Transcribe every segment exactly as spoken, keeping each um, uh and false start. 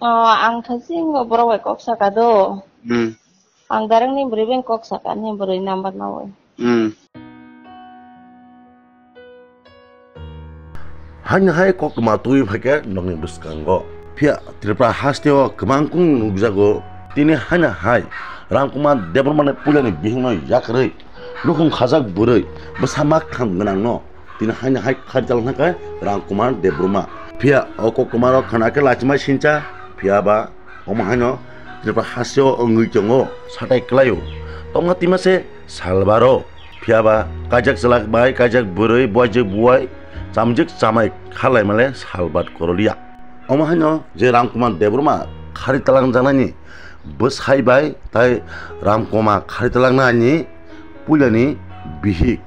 Oh, ang thasingo borok bai kok saka do. Hmm. Ang direct ni bwrwi bai kok saka, ni bwrwi number nawi. Hmm. Haino hai koktwma twi phaikhe nokni bwskango. Phiya Tripura hasteo kwbangkung nukjago. Tini haino hai Ramkumar Debbarma ni puilani bihikno yakarwi nukhung khajak bwrwi bwsa mak tham gwnangno tini haino hai khari talangkha khe Ramkumar Debbarma. Phiya o koktwmarok khna khe lachimai sincha, phiya ba omo haino Tripura hasteo wngwi tongo, satai kwlaio. Tongma twi mase salbaro. Phiya ba kaijak chwla bai kaijak bwrwi, buaijak buai, chamjik chamai kha laimale salbat korolia. Omo haino je Ramkumar Debbarma khari talangjaknani bwsai bai tai Ramkumar khari talangnani puilani bihik.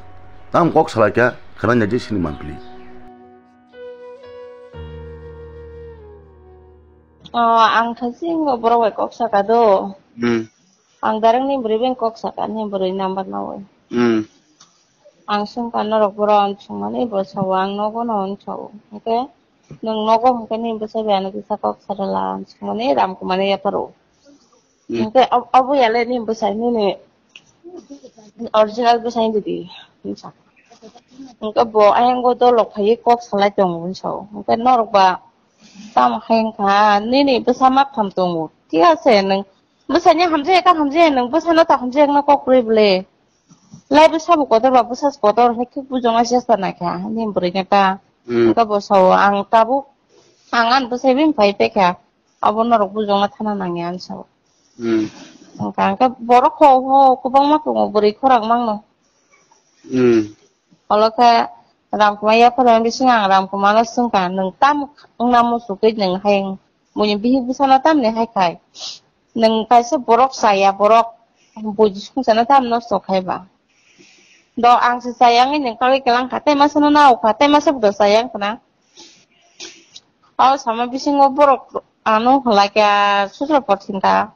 Tamo kok salaikha khwnanya je sini manpili. Oh, ang thasingo borok bai kok saka do. Hmm. Ang direct ni bwrwi bai kok saka, ni bwrwi number nawi. Hmm. Ang swngkha norok borok, ang swngmani bo sao, ang nogo no, ang sao. Hwnkhe nwng nogo hwnkhe nini bwsai bai ano kisa kok sarwla, ang swngmani Ramkumar ni yapharo. Hmm. Hwnkhe ob-, obo yale nini bwsai nini original bwsai didi, hinsa. Hwnkhe bo ayang go dolok phaiwi kok salai tongo, hinsa. Hwnkhe norok ba tamo hai wngkha, nini bwsa mak tham tongo. Thik ase, nwng bwsani hamjak ya, hamjak ya, nwng bwsano ta hamjak ya, kok rwi bwle. Lai bwsa bo kotor ba, bwsa se kotor, hai khe bujongna chesta naikha, nini bwrwi khe ta. Hmm. Wngkha bo sao, ang tabuk, ang ani bwsai bini phai paikha, abo norok bujongna thana nangya, ang sao. Hmm. Wngkha, wngkha borok ho, ho, kwbangma tongo, bwrwi khorang mangno. Hmm. Olo khe Ramkumar yapharo bising ang Ramkumarno swngkha, "Nwng tamo wngna muchukwi nwng hai buini bihik bwsano tamni hai khai? Nwng kaisa borok chaya borok buji songchano tamo nosto khai ba? Do ang se chaya wngwi nwng kagwi kwlang kha, tei masano nao kha, tei masa bo chaya wng khna." O sama bisingo borok ano hwlai kha, sutra por thwng kha.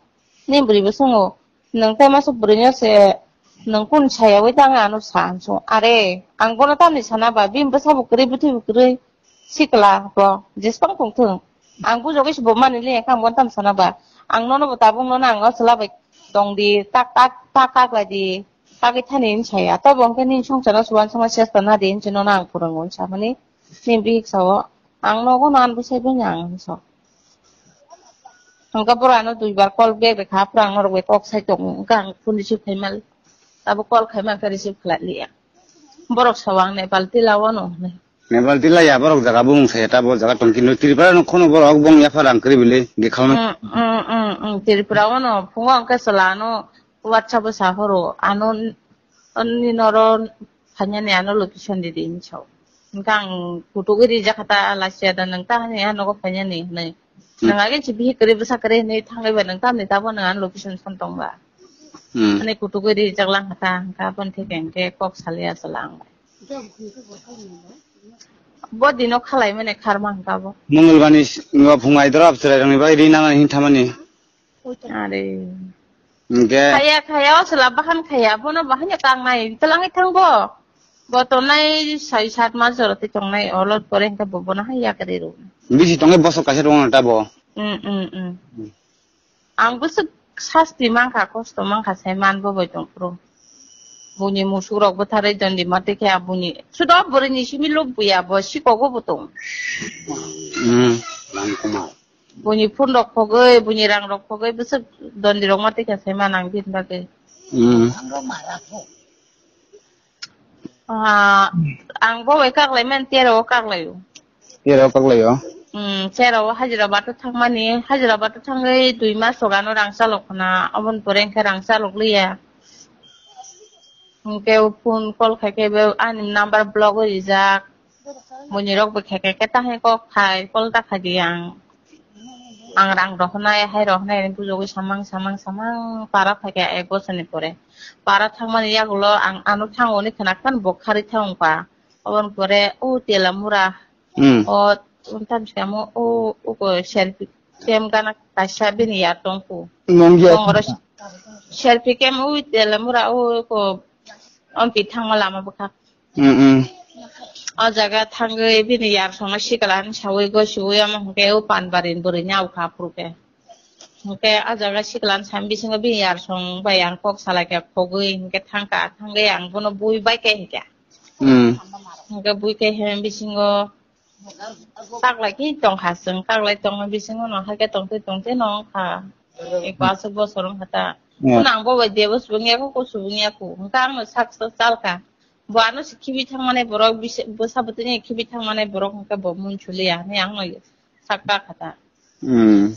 Ni bwrwi bo swngo, "Nwng tei masa bwrwino se nwng kunu sayaui tang ano sa," hinwi swngo. Are, ang bono tamni sana ba, bini bwsa bo kwrwi, bwtwi bo kwrwi, sikla bo, jeswk tong thung. Ang bujagwi se bo mani liya kha, ang bono tamni sana ba. Ang nono bo tabuk nono ang o chwla bai tong di, tak, tak, tak, tak lai di, kagwi thani hinwi saya. Tobo hwnkhe nini songchar no se uansukna chesta na di hinwi nono ang phwrwngo hinwi samani. Ni bihik sao, "Ang nogo no ani bwsai bai ang," hinwi sa. Hwnkhe borok ano duibar call back rwkha, aphuru ang norok bai kok sai tongo, hwnkhe ang phone receive khai mali. Abo call khai mankhe receive khlai liya. Borok sao ang Nepal tila wano hinwi. Nepal tila ya, borok jaga bumung sai ta, bo jaga tong kino Tripura no khono borok bong yaphar ang kwrwi bili, gikhal no. Mm, mm, mm, mm, Tripura wano phungo hwnkhe chwla ano WhatsApp o sa horo, ano Ani noro phainani ano location di di hinwi sao. Hwnkhe ang kutuk wi rijak kha ta, lachiya da nwng ta hani a nogo phainani hinwi. Hmm. Nwng age si bihik kwrwi bwsa kwrwi hinwi thangwi ba nwng tamni tabuk nwng ano location son tong ba. Hmm. Ani kutuk wi rijak lang kha ta, hwnkhe aboni theke hwnkhe kok saliya chwla ang bai. Bo dino khalai mani kharma hwnkhe abo. Mongolbarni s-, phung aidoro abchwrai rokni bagwi ri nang hinwi thamani. Are. Hwnkhe khaya, khaya, o chwla bahan khaya, bono bahan ya tangnai, twlangwi thang bo. Bo tongnai sai sat mas jora twi tongnai, olot pore hwnkhe bo bono hai yakarwi rw. Bisi tongwi bosok kaisa rwngno ta bo. Mm, mm, mm. Hmm. Ang bwswk sasti mankha, kosto mankha, sai man bo bai tong phuru. Buini musuk rok bwtharwi dondi ma twi khe buini. Sudo bwrwini simi lub buya, bo sikogo bo tong. Hmm. Buini phone rok khogwi, buini rang rok khogwi, bwswk dondi rok ma twi kha sai ma nang bini bagwi. Hmm. Ah, ang bo bai kaklai man, tero o kaklai o. Tero o kaklai o? Hmm, tero o hajira bato thangmani, hajira bato thangwi dui mas rok ano rang chalok khna, oboni pore hwnkhe rang chalok liya. Hwnkhe o phone call khai khe bo ani number block wi rijak. Buini rok bo khe khe khe ta hai kok khai, call ta khai di ang. Ang rang rohornai, hai rohornai hinwi bujogwi samang, samang, samang para phaikha ek bosorni pore. Para thangmani yagulo ang ano thango hinwi khwnakhwna bo kharwi thangkha. Oboni pore o Telamura, hmm, o, o tamsamo o, o ko selfie kem gana kaisa bini ya tongkhu. Nongya. Tongoro selfie kem o Telamura o ko ompi thangma lama bwkha. Hmm, hmm. O jaga thangwi bini yarsongno sikla ni sawi gosiwi omo hwnkhe o panbarin bwrwi ni aukha aphuru khe. Hwnkhe o jaga sikla ni sami bisingo bini yarsong bai ang kok salai khe khogwi hwnkhe thangkha, thangwi ang bono bui bai khe hwnkhe. Hmm. Hwnkhe bui khe he bisingo taklai khe tongkha chwng, taklai tongma bisingo no haikhe tongtwi tongtwi no wngkha. Eko aswk bosor wngkha ta. Hmm. Bono ang bo bai debo subung ya kho, ko subung ya kho. Hwnkhe ang no sak sak chalkha. Bo ano se khibi thangmani borok bisi-, bwsa bwtwini khibi thangmani borok hwnkhe bo munchuliya hinwi ang no sakka kha ta. Hmm.